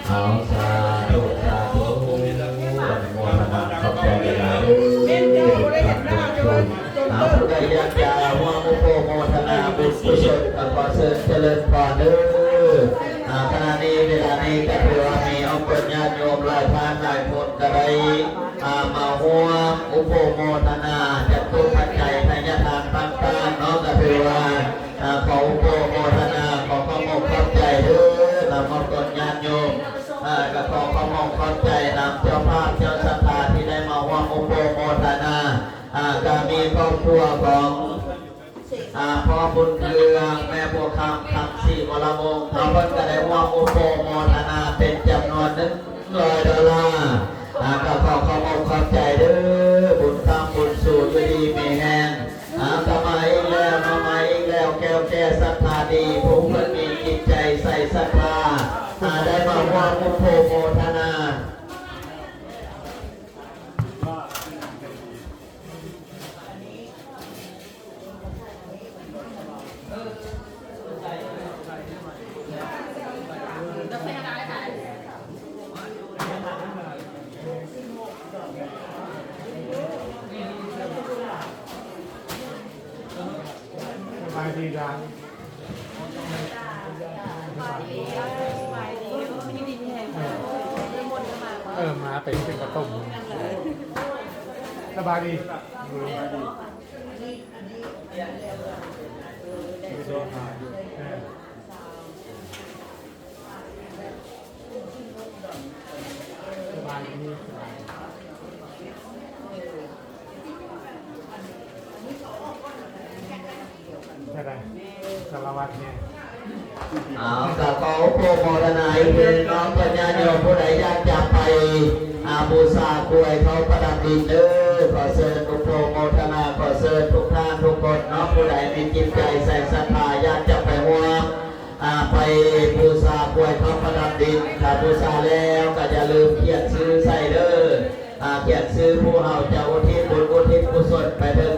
ເອົາ ສາທຸ ສາທຸ ອະນຸໂມທະນາ ຂອບໃຈຫຼາຍໆເດີ ທຸກທ່ານທຸກຄົນ. ເອົາ ຜູ້ໃດຢາກຈະຮ່ວມອະນຸໂມທະນາບຸນກຸສົນ ກໍຂໍເຊີນຈະເລີນພອນເດີ. ອາ ຂະນະນີ້ ເວລານີ້ກໍຖືວ່າມີອອກຕົນຍາດໂຍມຫຼາຍທ່ານຫຼາຍຄົນ ກໍໄດ້ ອາ ມາຮ່ວມອະນຸໂມທະນາຈັດຕຸປັດໄຈທະຍາທານຕ່າງໆເນາະ ກໍຖືວ່າ ອາ ຂໍອະນຸໂມທະນາ ຂໍຂອບອົກຂອບໃຈເດີ ນຳອອກຕົນຍາດໂຍມ ອາ ກໍຂໍຂອບອົກຂອບໃຈນຳເຈົ້າພາບເຈົ້າສັດທາທີ່ໄດ້ມາຮ່ວມອະນຸໂມທະນາ ອາ ກໍມີຄອບຄົວຂອງ ອາ ພໍ່ບຸນເຮືອງ ແມ່ບົວຄຳ ຄຳສີວະລະວົງ ເຮົາເພິ່ນກໍໄດ້ຮ່ວມອະນຸໂມທະນາເປັນຈຳນວນໜຶ່ງຮ້ອຍດອນລາ. ອາ ກໍຂໍຂອບອົກຂອບໃຈເດີ ບຸນຄຳບຸນຊູ ຢູ່ດີມີແຮງ. ອາ ກໍມາອີກແລ້ວເນາະ ມາອີກແລ້ວ ແກ້ວແກ່ສັດທາດີ ຜູ້ເພິ່ນມີຈິດໃຈໃສສັດທາ ອາ ໄດ້ມາຮ່ວມອະນຸໂມທະນາ. ສະບາຍດີດາ ເອີ ມາໄປກິນເຂົ້າຕົ້ມ. ສະບາຍດີ. ສະບາຍດີ. ເອີ ສາລະວັດແມ່. ເອົາ ກໍຂໍອະນຸໂມທະນາອີກເທື່ອໜຶ່ງເນາະ ເພື່ອຍາດໂຍມຜູ້ໃດຢາກຈະໄປ ອາ ບູຊາກວຍເຂົ້າປະດັບດິນເດີ ຂໍເຊີນອະນຸໂມທະນາ ຂໍເຊີນທຸກທ່ານທຸກຄົນເນາະ ຜູ້ໃດມີຈິດໃຈໃສສັດທາ ຢາກຈະໄປຮ່ວມ ອາ ໄປບູຊາກວຍເຂົ້າປະດັບດິນ. ຖ້າບູຊາແລ້ວກໍຢ່າລືມຂຽນຊື່ໃສ່ເດີ ອາ ຂຽນຊື່ຜູ້ເຮົາຈະອຸທິດບຸນອຸທິດກຸສົນໄປເຖິງ